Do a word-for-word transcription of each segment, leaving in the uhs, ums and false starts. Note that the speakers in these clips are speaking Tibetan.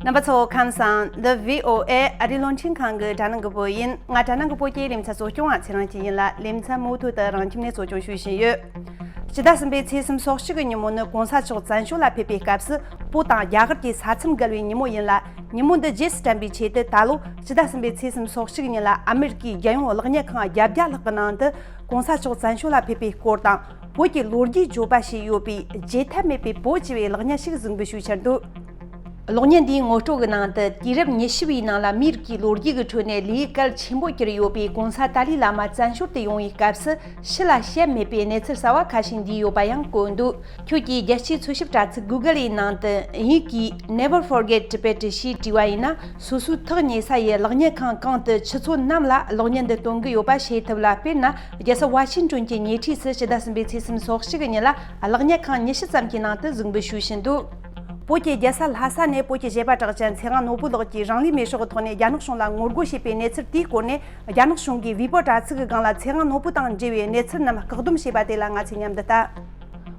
རྣམ་པ་ཚོ་ཁམས་བཟང་། འདི་བྷི་ཨོ་ཨེ་ཨ་རིའི་རླུང་འཕྲིན་ཁང་གི་དྲ་ནང་གི་བོད་ཡིན། ང་དྲ་ནང་གི་བོད་ཀྱི་ལེ་ཚན་གཙོ་སྐྱོང་བ་ཚེ་རིང་སྐྱིད་ཡིན་ལ། ལེ་ཚན་མུ་མཐུད་དུ་རང་ཁྱིམ་ནས་གཙོ་སྐྱོང་ཞུས་བཞིན་ཡོད། ཕྱི་ཟླ་གསུམ་པའི་ཚེས་སོ་གཅིག་གི་ཉིན་མོ་ནི་གོང་ས་མཆོག་བཙན་བྱོལ་ལ་ཕེབས་པའི་སྐབས་སུ་བོད་དང་རྒྱ་གར་གྱི་ས་མཚམས་བརྒལ་བའི་ཉིན་མོ་ཡིན་ལ། ཉིན་མོ་འདི་རྗེས་སུ་དྲན་པའི་ཆེད་དུ་ད་ལོ་ཕྱི་ཟླ་གསུམ་པའི་ཚེས་སོ་གཅིག་ཉིན་ལ་ཨ་མེ་རི་ཀའི་རྒྱལ་ཡོངས་གློག་བརྙན་ཁང་བརྒྱད་བརྒྱ་ལྷག་གི་ནང་དུ་གོང་ས་མཆོག་བཙན་བྱོལ་ལ་ཕེབས་པའི་སྐོར་དང་། བོད་ཀྱི་ལོ་རྒྱུས་བརྗོད་པ་ཞེས་ཡོད་པའི་བརྗེད་ཐབས་མེད་པའི་བོད་ཅེས་པའི་གློག་བརྙན་ཞིག་གཟིགས་འབུལ་ཞུས་ཆེད་འདུག། གློག་བརྙན་འདིའི་ངོ་སྤྲོད་ཀྱི་ནང་དུ། དུས་རབས་ཉི་ཤུ་བའི་ནང་ལ་མིའི་རིགས་ཀྱི་ལོ་རྒྱུས་ཀྱི་ཁྲོད་ནས་ལས་གལ་ཆེན་པོ་གྱུར་ཡོད་པའི་གོང་ས་ཏཱ་ལའི་བླ་མ་བཙན་བྱོལ་དུ་ཡོང་བའི་སྐབས་སུ་ཕྱི་ལ་བཤད་མེད་པའི་གནས་ཚུལ་གསར་བ་ཁ་ཤས་འདུས་ཡོད་པ་ཡང་བཀོད་འདུག། ཁྱོད་ཀྱིས་རྒྱལ་སྤྱིའི་འཚོལ་ཞིབ་དྲ་ཚིགས་Google ཡི་ནང་དུ་དབྱིན་ཡིག་གིས་Never Forget Tibet ཞེས་བྲིས་པ་ཡིན་ན། སོ་སོའི་ཐག་ཉེ་ས་ཡི་གློག་བརྙན་ཁང་གང་དུ་ཆུ་ཚོད་ནམ་ལ་གློག་བརྙན་འདི་སྟོན་གྱི་ཡོད་པ་ཤེས་ཐུབ་ལ། དཔེར་ན། རྒྱལ་ས་ཝ་ཤིང་ཏོན་གྱི་ཉེ་འཁྲིས་སུ་ཕྱི་ཟླ་གསུམ་པའི་ཚེས་སོ་གཅིག་གི་ཉིན་ལ་གློག་བརྙན་ཁང་ཉི་ཤུ་ཙམ་གྱི་ནང་དུ་གཟིགས་འབུལ་ཞུས་བཞིན་འདུག། བོད་ཀྱི་རྒྱལ་ས་ལྷ་ས་ནས་བོད་ཀྱི་གཞས་པ་གྲགས་ཅན་ཚེ་དབང་ནོར་བུ་ལགས་ཀྱིས་རང་ལུས་མེ་སྲེག་གི་ཐོག་ནས་རྒྱ་ནག་གཞུང་ལ་ངོ་རྒོལ་བྱས་པའི་གནས་ཚུལ་དེའི་སྐོར་ནས། རྒྱ་ནག་གཞུང་གིས་ཝི་པོ་དྲ་ཚིགས་ཀྱི་སྒང་ལ་ཚེ་དབང་ནོར་བུ་དང་འབྲེལ་བའི་གནས་ཚུལ་རྣམས་བཀག་སྡོམ་བྱས་པ་དེ་ལ་ང་ཚོས་མཉམ་དུ་ལྟ།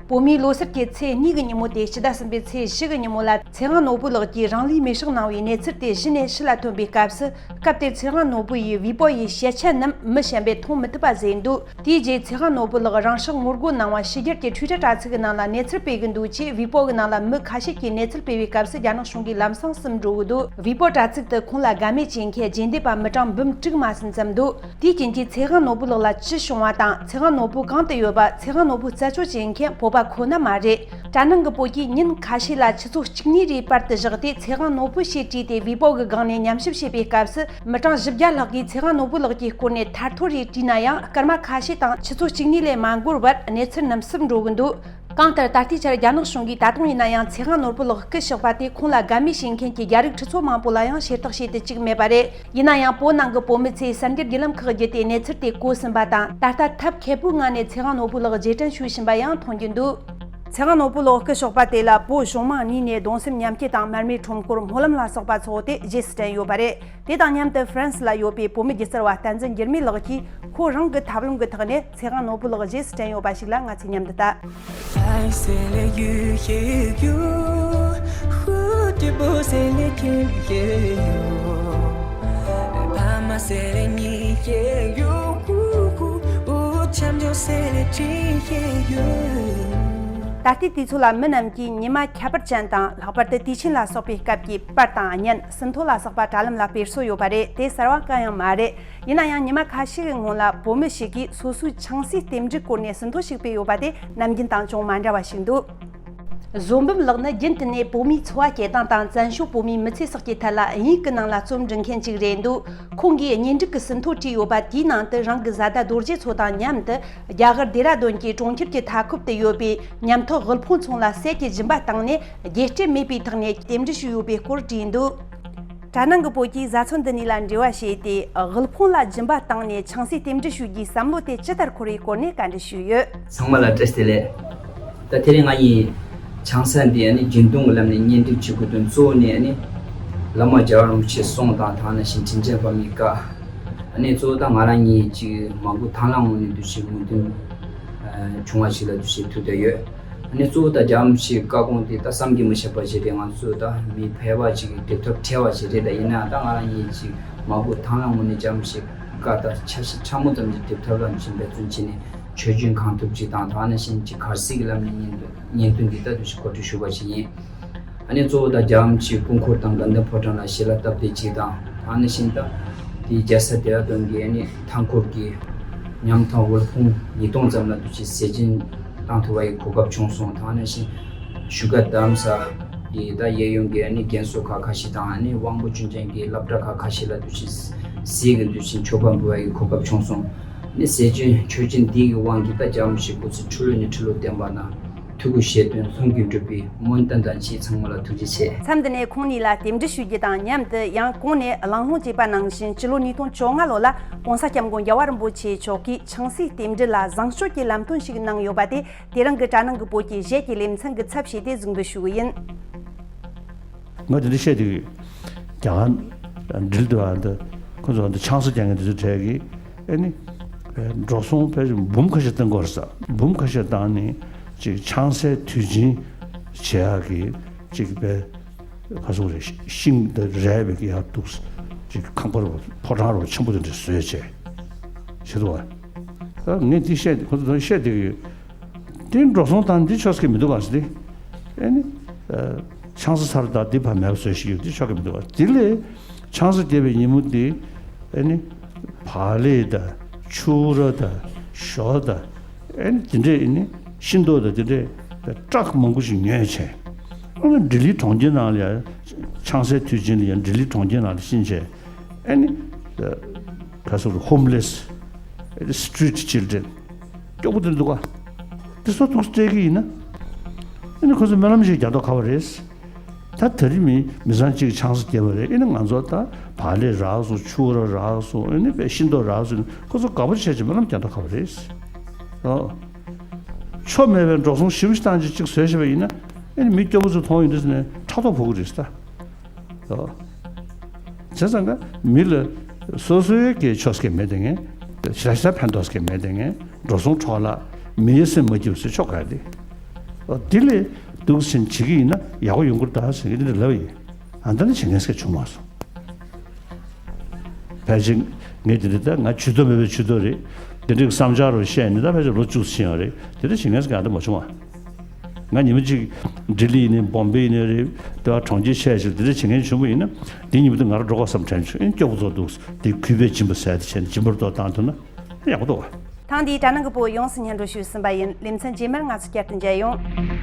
བོད་མིའི་ལོ་གསར་གྱི་ཚེས་གཉིས་ཀྱི་ཉིན་མོ་སྟེ་ཕྱི་ཟླ་གསུམ་པའི་ཚེས་བཞི་གི་ཉིན་མོ་ལ་ཚེ་དབང་ནོར་བུ་ལགས་ཀྱིས་རང་ལུས་མེ་སྲེག་གནང་བའི་གནས་ཚུལ་དེ་གཞི་ནས་ཕྱི་ལ་ཐོན་པའི་སྐབས་སུ། སྐབས་དེར་ཚེ་དབང་ནོར་བུ་ཡིས་ཝི་པོ་ཡི་ཞལ་ཆད་རྣམས་མི་གཞན་པས་མཐོང་མི་ཐུབ་པ་བཟོས་འདུག། དེའི་རྗེས་ཚེ་དབང་ནོར་བུ་ལགས་རང་སྲོག་ངོ་རྒོལ་གནང་བ་ཕྱི་རྒྱལ་གྱི་Twitter་དྲ་ཚིགས་ཀྱི་ནང་ལ་གནས་ཚུལ་སྤེལ་གྱི་འདུག་ཅེས་ཝི་པོ་གི་ནང་ལ་མི་ཁ་ཤས་ཀྱིས་གནས་ཚུལ་སྤེལ་བའི་སྐབས་སུ་རྒྱ་ནག་གཞུང་གིས་ལམ་སང་བསུབ་འགྲོ་གི་འདུག། ཝི་པོ་དྲ་ཚིགས་དུ་ཁོང་ལ་དགའ་མོས་བྱེད་མཁན་རྗེས་འདེད་པ་མི་གྲངས་འབུམ་དྲུག་མ་ཟིན་ཙམ་འདུག། དེའི་རྐྱེན་གྱིས་ཚེ་དབང་ནོར་བུ་ལགས་ལ་ཅི་བྱུང་བ་དང་། ཚེ་དབང་ནོར་བུ་གང་དུ་ཡོད་པ། ཚེ་དབང་ནོར་བུ་རྩད་གཅོད་བྱེད་མཁན་བོད་པ་ཁོ་ན་མ་རེད། དྲ་ནང་གི་བོད་ཀྱིས་ཉིན་ཁ་ཤས་ལ་ཆུ་ཚོད་གཅིག་གཉིས་རེའི་བར་དུ་བཞག་སྟེ། ཚེ་དབང་ནོར་བུ་ཞེས་བྲིས་ཏེ་ཝི་པོ་གི་སྒང་ནས་ཉམས་ཞིབ་བྱས་པའི་སྐབས་སུ། མི་གྲངས་བཞི་བརྒྱ་ལྷག་གིས་ཚེ་དབང་ནོར་བུ་ལགས་ཀྱི་སྐོར་ནས་ཐར་ཐོར་རེ་བྲིས་ན་ཡང་། སྐར་མ་ཁ་ཤས་དང་ཆུ་ཚོད་གཅིག་གཉིས་ལས་མ་འགོར་བར་གནས་ཚུལ་རྣམས་བསུབ་འགྲོ་གི་འདུག། གང་ལྟར་ད་ལྟའི་ཆར་རྒྱ་ནག་གཞུང་གིས་ད་དུང་ཡིན་ན་ཡང་ཚེ་དབང་ནོར་བུ་ལགས་སྐུ་གཤེགས་པ་དེ་ཁོང་ལ་དགའ་མོས་བྱེད་མཁན་གྱི་རྒྱ་རིགས་ཁྲི་ཚོ་མང་པོ་ལ་ཡང་ཞེ་དྲག་བྱེད་དུ་བཅུག་མེད་པ་རེད། ཡིན་ན་ཡང་བོད་ནང་གི་བོད་མི་ཚོས་གསར་འགྱུར་བརྒྱུད་ལམ་ཁག་བརྒྱུད་དེ་གནས་ཚུལ་དེ་གོ་ཟིན་པ་དང་། ད་ལྟ་ཐབས་མཁས་པོའི་ངང་ནས་ཚེ་དབང་ནོར་བུ་ལགས་རྗེས་དྲན་ཞུ་བཞིན་པ་ཡང་མཐོང་རྒྱུ་འདུག། ཚེ་དབང་ནོར་བུ་ལགས་སྐུ་གཤེགས་པ་དེ་ལ་བོད་གཞུང་མང་གཉིས་ནས་གདུང་སེམས་མཉམ་སྐྱེད་དང་མར་མེའི་ཁྲོམ་སྐོར་སྨོན་ལམ་ལ་སོགས་པ་འཚོགས་ཏེ་རྗེས་སུ་དྲན་ཡོད་པ་རེད། དེ་དང་མཉམ་དུ་ཧྥ་རན་སི་ལ་ཡོད་པའི་བོད་མི་སྒྱུ་རྩལ་བ་བསྟན་འཛིན་འགྱུར་མེད་ལགས་ཀྱིས་ཁོ་རང་གི་ཐབས་ལམ་གྱི་ཐོག་ནས་ཚེ་དབང་ནོར་བུ་ལགས་རྗེས་སུ་དྲན་ཡོད་པ་ཞིག་ལ་ང་ཚོས་མཉམ་དུ་ལྟ། ད་ལྟའི་དུས་ཚོད་ལ་མི་རྣམས་ཀྱིས་ཉི་མ་ཁྱད་པར་ཅན་དང་། ལྷག་པར་དུ་དུས་ཆེན་ལ་སོགས་པའི་སྐབས་ཀྱི་པར་དང་བརྙན། ཟིན་ཐོ་ལ་སོགས་པ་དྲ་ལམ་ལ་སྤེལ་སྲོལ་ཡོད་པ་རེད། དེ་གསར་བ་གང་ཡང་མ་རེད། ཡིན་ན་ཡང་ཉི་མ་ཁ་ཤས་ཀྱི་སྔོན་ལ་བོད་མི་ཞིག་གིས་སོ་སོའི་ཆང་སའི་རྟེན་འབྲེལ་སྐོར་ནས་ཟིན་ཐོ་ཞིག་སྤེལ་ཡོད་པ་དེ་ནམ་རྒྱུན་དང་ཅུང་མ་འདྲ་བ་ཞིག་འདུག། བཟོད་འབུམ་ལགས་ནི་རྒྱུན་དུ་ནས་བོད་མིའི་འཚོ་བ་སྐྱེལ་སྟངས་དང་བཙན་བྱོལ་བོད་མིའི་མི་ཚེ་སོགས་ཀྱི་ཐད་ལ་དབྱིན་ཡིག་གི་ནང་ལ་རྩོམ་འབྲི་མཁན་ཅིག་རེད་འདུག། ཁོང་གིས་གཉེན་སྒྲིག་གི་ཟིན་ཐོ་བྲིས་ཡོད་པ་དེའི་ནང་དུ་རང་གི་བཟའ་ཟླ་རྡོ་རྗེ་མཚོ་དང་མཉམ་དུ་རྒྱ་གར་ལྡེ་ར་ལྡུན་གྱི་གྲོང་ཁྱེར་གྱི་མཐའ་འཁོབ་ཏུ་ཡོད་པའི་ཉམ་ཐག་དབུལ་ཕོངས་ཚང་ལ་ཟས་ཀྱི་སྦྱིན་པ་བཏང་ནས། རྒྱས་སྤྲོས་མེད་པའི་ཐོག་ནས་རྟེན་འབྲེལ་ཞུས་ཡོད་པའི་སྐོར་བྲིས་འདུག། དྲ་ནང་གི་བོད་ཀྱིས་བཟའ་ཚང་འདི་གཉིས་ལ་འབྲེལ་བ་བྱས་ཏེ། དབུལ་ཕོངས་ལ་སྦྱིན་པ་བཏང་ནས་ཆང་སའི་རྟེན་འབྲེལ་ཞུ་རྒྱུའི་བསམ་བློ་དེ་ཇི་ལྟར་འཁོར་བའི་སྐོར་ནས་བཀའ་འདྲི་ཞུས་ཡོད། ཚང་མ་ལ་བཀྲ་ཤིས་བདེ་ལེགས། ད་དེ་རིང་ང་ཡིས་ཆང་ས་འདི་ཨ་ནི་རྒྱུན་གཏོང་གི་ལམ་ནས་གཉེན་སྒྲིག་བྱེད་དགོས་དོན་གཙོ་བོ་ནི་ཨ་ནི་བླ་མ་རྒྱལ་བ་རིན་པོ་ཆེའི་གསུང་དང་། དེ་ནང་བཞིན་དྲིན་ཅན་ཕ་མའི་བཀའ། ཨ་ནི་གཙོ་བོ་ད་ང་རང་གཉིས་ཅིག་མ་སྐུལ་དང་བླངས་ངང་ནས་འདུ་ཤེས་མོས་མཐུན་བྱུང་བ་ཞིག་ལ་འདུ་ཤེས་ཐུག་བསྡད་ཡོད། ཨ་ནི་གཙོ་བོ་ད་རྒྱལ་བ་རིན་པོ་ཆེའི་བཀའ་དགོངས་དེ་ད་བསམ་གྱིས་མི་ཁྱབ་པ་ཞིག་རེད། ང་ཚོ་ད་མི་ཕལ་པ་ཅིག་གི་སྒྲུབ་ཐབས་བྲལ་བ་ཞིག་རེད། ད་ཡིན་ནའང་ད་ང་རང་གཉིས་ཅིག་མ་སྐུལ་དང་བླངས་ངང་ནས་རྒྱལ་བ་རིན་པོ་ཆེའི་བཀའ་ད་འཆར་གཞི་ཕྲ་མོ་ཙམ་ཞིག་སྒྲུབ་ཐབས་ལ་འབད་བརྩོན་བྱས་ནས། ཆོས་རྒྱུན་གང་ཐུབ་ཅིག་དང་། དེ་ནང་བཞིན་ཅིག་གར་སོགས་ཀྱི་ལམ་ནས་གཉེན་གཉེན་དོན་འདི་ལྟ་བུ་ཞིག་གོ་སྒྲིག་ཞུས་པ་ཞིག་ཡིན། ཨ་ནི་གཙོ་བོ་ད་རྒྱལ་བ་རིན་པོ་ཆེའི་སྐུ་འཁོར་དང་དགའ་ལྡན་ཕོ་བྲང་ལ་ཞལ་ལག་བཏབ་སྟེ་ཅིག་དང་། དེ་ནང་བཞིན་ད་དེའི་རྒྱལ་ས་ལྡེ་ར་ལྡུན་གྱི་ཨ་ནི་མཐའ་འཁོབ་ཀྱི་ཉམ་ཐག་དབུལ་ཕོངས་ཉིས་སྟོང་ཙམ་ལ་འདུ་ཤེས་ཟས་སྦྱིན་བཏང་ཐུབ་པ་ཡི་གོ་སྐབས་བྱུང་སོང་། དེ་ནང་བཞིན་བཞུགས་སྒར་རྡ་རམ་ས་ལའི་ད་གཡས་གཡོན་གྱི་ཨ་ནི་རྒན་གསོ་ཁག་ཁ་ཤས་དང་། ཨ་ནི་དབང་པོ་སྐྱོན་ཅན་གྱི་སློབ་གྲྭ་ཁག་ཁ་ཤས་ལ་འདུ་ཤེས་ཟས་ཀྱི་འདུ་ཤེས་མཆོད་པ་འབུལ་བ་ཡི་གོ་སྐབས་བྱུང་སོང་། ནི་ཟས་སྦྱིན་མཆོད་སྦྱིན་འདི་གི་དབང་གིས་ད་རྒྱལ་བ་རིན་པོ་ཆེ་སྐུ་ཚེ་ཁྲི་ལོ་ནས་ཁྲི་ལོ་བརྟན་པ་དང་། ཐུགས་ཀྱི་བཞེད་དོན་ལྷུན་གྱིས་འགྲུབ་པའི་སྨོན་འདུན་དང་བཅས་ཚང་མ་ལ་ཐུགས་རྗེ་ཆེ། མཚམས་འདི་ནས་ཁོང་གཉིས་ལ་རྟེན་འབྲེལ་ཞུ་རྒྱུ་དང་མཉམ་དུ། ཡང་གོང་ནས་གླེང་སློང་བྱས་པ་ནང་བཞིན་སྤྱི་ལོ་ཉིས་སྟོང་བཅོ་ལྔ་ལོ་ལ་༸གོང་ས་༸སྐྱབས་མགོན་རྒྱལ་བ་རིན་པོ་ཆེ་མཆོག་གིས་ཆང་སའི་རྟེན་འབྲེལ་ལ་བཟང་སྤྱོད་ཀྱི་ལམ་སྟོན་ཞིག་གནང་ཡོད་པ་དེ་དེ་རིང་གི་དྲ་ནང་གི་བོད་ཀྱི་གཞས་ཀྱི་ལེ་ཚན་གྱི་ཚབ་བྱས་ཏེ་གཟིགས་འབུལ་ཞུ་གི་ཡིན། ང་དེ་འདྲ་བཤད་དུས། རྒྱ་གར་འགྲིལ་འདུག་ཨ། འདི་ཁོ་ཚོ་འདི་ཆང་ས་རྒྱག་མཁན་དེ་ཚོའི་གྲས་ཀྱིས་ཨེ་ནི་འགྲོ་སོང་ཕལ་ཆེར་འབུམ་ཁ་ཤས་བཏང་གི་ཡོད་རེད་ཟེར། འབུམ་ཁ་ཤས་བཏང་ནས་ཅིག་ཆང་སའི་དུས་ཆེན་བྱེད་ཡག་གི་ཅིག་དཔེ་ ག་ཟེར་རེད། ཤིང་དང་རས་པའི་ཡར་འདུག་ཅིག་ཁང་པ་རུ་ཕོ་བྲང་རུ་ཆེན་པོ་དེ་འདྲ་བཟོས་བྱས་བྱེད་འདུག་བ། ད་ངས་འདི་བཤད། ཁོ་ཚོ་བཤད་བསྡད་ཀྱི་ཡོད། དེ་འགྲོ་སོང་དང་འདི་ཆོག་གི་མི་འདུག་བ་ཟེར་ཏེ། ཨེ་ནི། ཆང་ས་ཚར་དང་འདི་ཕར་མེད་པ་བཟོས་ཤིག་ཡོད། འདི་ཆོག་གི་མི་འདུག་བ། དེ་ལས་ཆང་ས་བརྒྱབ་པའི་ཉིན་མོ་འདི། ཨེ་ནི། བག་ལེབ་དང་ཕྱུར་ར་དང་ཞོ་དང་། ཨེ་ནི་དེ་འདྲས། ཨེ་ནི་ཤིང་ཏོག་དང་དེ་འདྲས་ཏྲག་མང་པོ་ཞིག་ཉོས་བྱས། ཨ་ནི་ལྡི་ལི་གྲོང་ཁྱེར་ནང་ལ་ཡང་། ཆང་སའི་དུས་ཆེན་ལ་ཡང་ལྡི་ལི་གྲོང་ཁྱེར་ནང་ལ་ཕྱིན་བྱས། ཨེ་ནི། ག་ཟེར། ཧོམ་ལེས། སི་ཊི་རིཊ་ཅིལ་ཌེན། སྐྱོ་པོ་དེ་འདུག་ག། དེ་ཚོ་ཐུགས་སྤྲད་ཀྱི་ཡིན་ན། ཨེ་ནི་ཁོ་ཚོ་སྨོན་ལམ་ཞིག་རྒྱག་མདོག་ཁ་པོ་རེད། ད་དེ་རིང་མི་མི་ཚང་གཅིག་ཆང་ས་བརྒྱབ་པ་རེད། ཨེ་ནི་ང་ཚོ་ད་བག་ལེབ་རག་སོང་། ཕྱུར་ར་རག་སོང་། ཨེ་ནི་པའི་ཤིང་ཏོག་རག་སོང་། ཁོ་ཚོ་དགའ་པོ་བྱས་ཀྱི་སྨོན་ལམ་རྒྱག་མདོག་ཁ་པོ་རེད། ཨོ། ཆོ་མེད་པའི་འགྲོ་སོང་ཞེ་པོ་ཞིག་བཏང་ཅིག་ཅིག་བཟོས་བྱས་པ་ཡིན་ན། ཨེ་ནི་མི་སྐྱོ་པོ་ཚོ་མཐོང་ཡོང་དུས་ནས་ཕྲག་དོག་ཕོག་གི་རེད་ད། ཨོ། བྱས་ཙང་ཀ་མི་ལ་སོ་སོའི་གི་ཆོག་གི་མེད་དེ་ངན། ཞེ་དྲག་ཞེ་དྲག་ཕན་ཐོགས་ཀྱི་མེད་དེ་ངན། འགྲོ་སོང་འཕྲོ་བརླག། མི་ཡི་སེམས་མ་སྐྱིད་པ་བཟོས་ཆོག་ག་དེ། ཨོ། དེ་ལས་སྡུག་ཟིན་བྱེད་ཀྱི་ཡིན་ན་ཡག་པོ་ཡོང་གི་རེད་ད་ཟེར་གི་དེ་འདྲ་ལབ་ཡིན། ཨ། ད་ནི་བྱེད་མཁན་ཟེར་བྱུང་མ་སོང་། ཕལ་ཆེར་ངས་དེ་རེད་ད། ང་ཇུས་གཏོགས་མེད་པའི་ཇུས་གཏོགས་རེད། དེ་འདྲའི་བསམ་འཆར་རུ་བཤད་ནས་ད་ཕལ་ཆེར་ལོ་བཅུ་ཕྱིན་ཡོད་རེད། དེ་འདྲ་བྱེད་མཁན་ཟེར་ག་ད་མ་བྱུང་བ། ང་ཉི་མ་གཅིག་ལྡི་ལི་ཡིན་ནའི་བོམ་བེ་ཡིན་ནའི་རེད། དེ་བ་གྲོང་ཁྱེར་ཆེ་ཆེ་དེ་འདྲ་བྱེད་མཁན་བྱུང་བ་ཡིན་ན། དེ་ཉིན་མོ་དེ་ང་རང་འགྲོ་དགོས་བསམ་དྲན་བྱུང་། ཨེ། སྐྱོ་པོ་ཚོ་འདུག་དེ་གུས་པས་སྦྱིན་པ་ཟེར་དེ་བྱས་ནས་སྦྱིན་པ་རུ་གཏོང་བཏང་ཐུབ་ན་ཡག་པོ་འདུག་བ། ཐེངས་འདིའི་དྲ་ནང་གི་བུ་ཡོངས་སུ་སྙན་སྒྲོན་ཞུས་ཟིན་པ་ཡིན། ལེ་ཚན་རྗེས་མར་ང་ཚོ་བསྐྱར་དུ་མཇལ་ཡོང་།